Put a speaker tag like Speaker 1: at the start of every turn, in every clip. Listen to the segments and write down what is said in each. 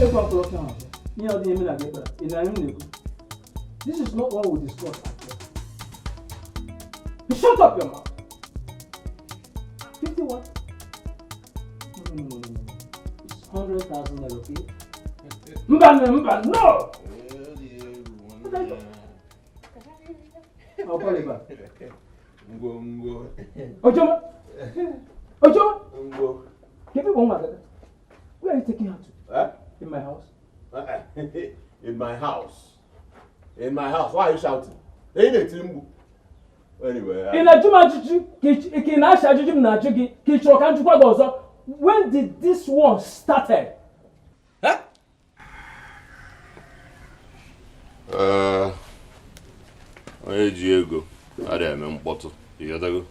Speaker 1: Ekwe ọkụlọ ọfịa ahụ. Ihe ọ dị eme na gị kpara. Ị na-anyụ m na-ekwu. This is not what we discussed at first. You shut up your mouth. 50 what? No, no, no, no, no. It's 100,000 naira, okay? Mba, no, mba, no! I'll call you back.
Speaker 2: Ngwongwo.
Speaker 1: Ojoma! Ojoma!
Speaker 2: Ngwo.
Speaker 1: Give me one more. Where are you taking her to?
Speaker 2: Eh?
Speaker 1: In my house.
Speaker 2: In my house. In my house. Why are you shouting? Ị na-etiri mgbu. Anyway.
Speaker 1: Ị na-ajụ m ajụjụ ka ị na-achị ajụjụ m na-ajụ gị ka ị chọrọ ka m jụkwa gị ọzọ. When did this one started? Eh?
Speaker 2: Onye ji ego adịghị eme mkpọtụ, ịghọtago?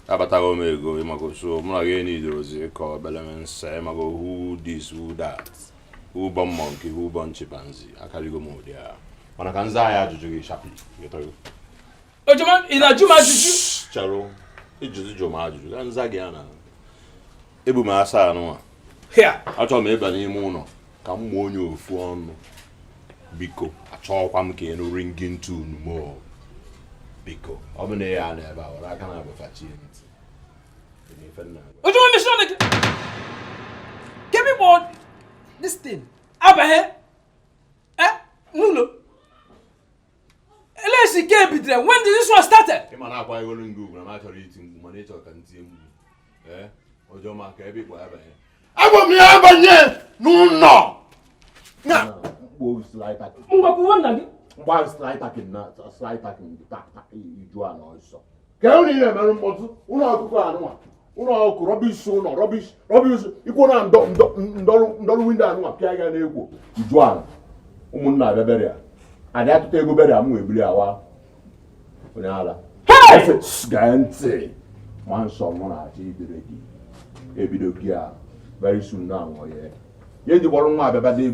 Speaker 2: Abatago m ego, ịmago, so mụ na gị need ozi ịkọ obele m nse, ịmago, who this, who that, who born monkey, who born chimpanzee, akarịgo m ụdị a. Mana ka m zaa ya ajụjụ gị sharply, ịghọtago?
Speaker 1: Ojoma, ị na-ajụ m ajụjụ?
Speaker 2: Charụ, ịjụzi jụ m ajụjụ, ka m za gị ya na ebu m asa anụnwa. Achọrọ m ịba n'ime ụlọ ka m mụọ onye ofu ọnụ. Biko, achọghịkwa m ka ị nụ ringing tone m o. Biko, ọ bụ na ya na ebe a were aka na-abụfachi ntị.
Speaker 1: Ojoma, mechie ọnụ gị. Give me more this thing. Abanye. Eh? N'ụlọ. Elesi ke bidoro. When did this one started?
Speaker 2: Ị ma na akwanyegoro gị ugwu na m achọrọ iti mkpu, mana ị chọrọ ka m tie mkpu. Ee, Ojoma, ka ebe ịkpọ ya banye. Agwa m ya abanye n'ụlọ.
Speaker 1: Ngwa nna gị.
Speaker 2: Mgba slide tapping iju a n'ọsọ. Ka unu na-emerụ mkpọtụ, ụlọ ọkụkọ anụnwa, ụlọ ọkụ rubbish, ụlọ rubbish rubbish, ikwu na ndọ ndọ ndọrụ ndọrụ window anụnwa pịa ya n'ekwo iju ala. Ụmụnna abịa beria. Adị atụta ego beria m wee biri awa. Onye ala. Gee ntị. Nwa nsọ mụ na-achọ ibere gị. Ebido gị a very soon na anwụ ya. Ihe nji gbọrọ nwa abịaba dị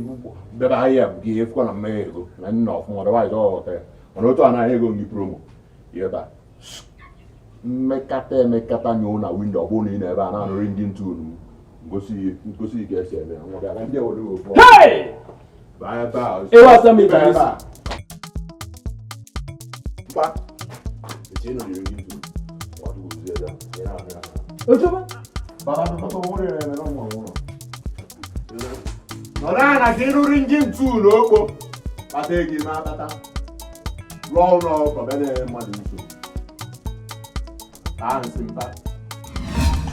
Speaker 2: bịaba ahịa bụ gị efukwa na mmeghe ego na nna ọfụma, otherwise ọ ghọta ya. Mana otu a na ego gị promo. Ịghọta. Mmekata emekata nyoo na windo, ọ bụrụ na ị na ebe a na-anụ ringing tone m. Ngosi ka esi eme ya. Nwa bịa ka ndị ewere ofu.
Speaker 1: Hey!
Speaker 2: Baa ebe a.
Speaker 1: Ewe asa m
Speaker 2: Baa ebe
Speaker 1: ebe
Speaker 2: a. Mpa. Eche nọ ringing tone. Ọ dụgozie ya. Ị na-ahụ ya.
Speaker 1: Ojoma.
Speaker 2: Baba, baba, baba, nwere na ụmụ ọhụrụ. Nọrọ ala ka ịrụ ringing tone okpo. Kpata ego ime akpata. Rụọ ụlọ ụkọ bịa na-enye mmadụ nsogbu. Taa nsị mpa.